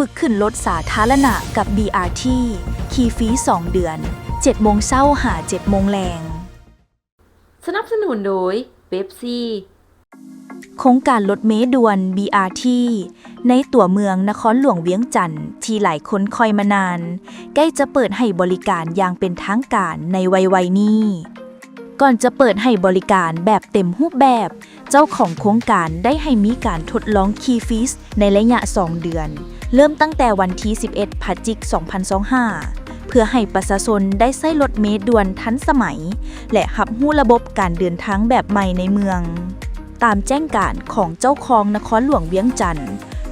ຝຶກຂຶ້ນລົດສາທາລະນະກັບ ບີອາທີ ຂີ່ຟຣີສອງເດືອນ ເຈັດໂມງເຊົ້າຫາເຈັດໂມງແລງ. ສະໜັບສະໜູນໂດຍ ເປັບຊີ. ໂຄງການລົດເມດ່ວນ ບີອາທີ ໃນຕົວເມືອງນະຄອນຫຼວງວຽງຈັນ ທີ່ຫຼາຍຄົນຄອຍມານານ ໃກ້ຈະເປີດໃຫ້ບໍລິການຢ່າງເປັນທາງການໃນໄວໆນີ້. ກ່ອນຈະເປີດໃຫ້ບໍລິການແບບເຕັມຮູບແບບ, ເຈົ້າຂອງໂຄງການໄດ້ໃຫ້ມີການທົດລອງຂີ່ຟຣີໃນໄລຍະສອງເດືອນ, ເລີ່ມຕັ້ງແຕ່ວັນທີສິບເອັດ ພະຈິກ ສອງພັນຊາວຫ້າ ເພື່ອໃຫ້ປະຊາຊົນໄດ້ໃຊ້ລົດເມດ່ວນທັນສະໄໝ ແລະ ຮັບຮູ້ລະບົບການເດີນທາງແບບໃໝ່ໃນເມືອງ. ຕາມແຈ້ງການຂອງເຈົ້າຄອງນະຄອນຫຼວງວຽງຈັນ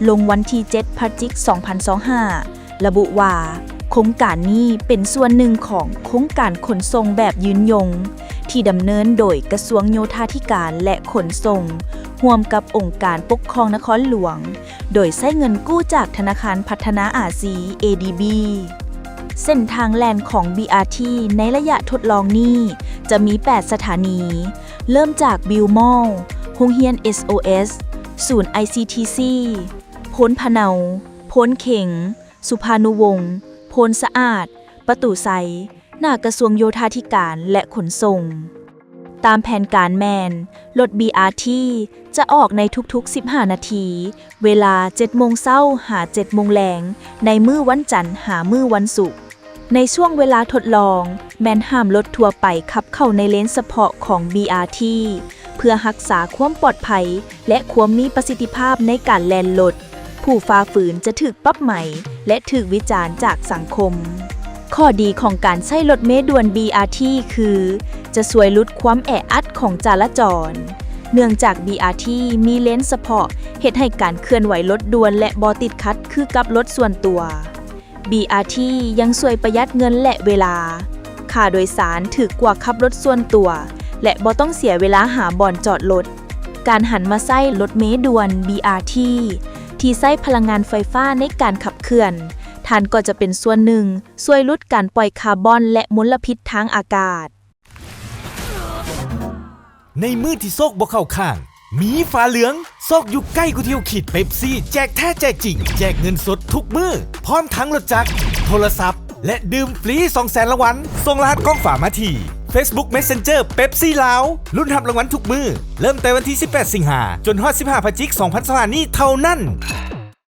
ລົງວັນທີເຈັດ ພະຈິກ ສອງພັນຊາວຫ້າ ລະບຸວ່າ ໂຄງການນີ້ເປັນສ່ວນໜຶ່ງຂອງໂຄງການຂົນສົ່ງແບບຍືນຍົງ ທີ່ດຳເນີນໂດຍກະຊວງໂຍທາທິການ ແລະ ຂົນສົ່ງ ຮ່ວມກັບອົງການປົກຄອງນະຄອນຫຼວງ ໂດຍໃຊ້ເງິນກູ້ຈາກທະນາຄານພັດທະນາອາຊີ ເອດີບີ. ເສັ້ນທາງແລ່ນຂອງ ບີອາທີ ໃນໄລຍະທົດລອງນີ້ຈະມີແປດສະຖານີ, ເລີ່ມຈາກ ບິວມໍລ, ໂຮງຮຽນ ເອສໂອເອສ, ສູນ ໄອຊີທີຊີ, ໂພນພະເນົາ, ໂພນເຂັງ, ສຸພານຸວົງ, ໂພນສະອາດ, ປະຕູໄຊ, ໜ້າກະຊວງໂຍທາທິການ ແລະ ຂົນສົ່ງ. ຕາມແຜນການແມ່ນ ລົດ ບີອາທີ ຈະອອກໃນທຸກໆສິບຫ້ານາທີ, ເວລາເຈັດໂມງເຊົ້າຫາເຈັດໂມງແລງ ໃນມື້ວັນຈັນຫາມື້ວັນສຸກ. ໃນຊ່ວງເວລາທົດລອງ ແມ່ນຫ້າມລົດທົ່ວໄປຂັບເຂົ້າໃນເລນສະເພາະຂອງ ບີອາທີ ເພື່ອຮັກສາຄວາມປອດໄພ ແລະ ຄວາມມີປະສິດທິພາບໃນການແລ່ນລົດ. ຜູ້ຝ່າຝືນຈະຖືກປັບໃໝ ແລະ ຖືກວິຈານຈາກສັງຄົມ. ຂໍ້ດີຂອງການໃຊ້ລົດເມດ່ວນ ບີອາທີ ຄື ຈະຊ່ວຍຫຼຸດຄວາມແອອັດຂອງຈະລາຈອນ. ເນື່ອງຈາກ ບີອາທີ ມີເລນສະເພາະ ເຮັດໃຫ້ການເຄື່ອນໄຫວລົດດ່ວນ ແລະ ບໍ່ຕິດຂັດຄືກັບລົດສ່ວນຕົວ. ບີອາທີ ຍັງຊ່ວຍປະຢັດເງິນ ແລະ ເວລາ. ຄ່າໂດຍສານຖືກກວ່າຂັບລົດສ່ວນຕົວ ແລະ ບໍ່ຕ້ອງເສຍເວລາຫາບ່ອນຈອດລົດ. ການຫັນມາໃຊ້ລົດເມດ່ວນ ບີອາທີ ທີ່ໃຊ້ພະລັງງານໄຟຟ້າໃນການຂັບເຄື່ອນ, ທ່ານກໍຈະເປັນສ່ວນໜຶ່ງຊ່ວຍຫຼຸດການປ່ອຍຄາບອນ ແລະ ມົນລະພິດທາງອາກາດ. ໃນມື້ທີ່ໂຊກບໍ່ເຂົ້າຂ້າງ, ມີຟ້າເຫຼືອງ, ໂຊກຢູ່ໃກ້ກວ່າທີ່ເຮົາຄິດ, ເປັບຊີ ແຈກແທ້ແຈກຈິງ, ແຈກເງິນສົດທຸກມື້, ພ້ອມທັງລົດຈັກ, ໂທລະສັບ ແລະ ດື່ມຟຣີສອງແສນລາງວັນ. ສົ່ງລະຫັດກອງຝາມາທີ່ ເຟສບຸກ ເມສເຊັນເຈີ ເປັບຊີລາວ. ລຸ້ນຮັບລາງວັນທຸກມື້, ເລີ່ມແຕ່ວັນທີສິບແປດ ສິງຫາ ຈົນຮອດ ສິບຫ້າ ພະຈິກ ສອງພັນຊາວຫ້ານີ້ເທົ່ານັ້ນ.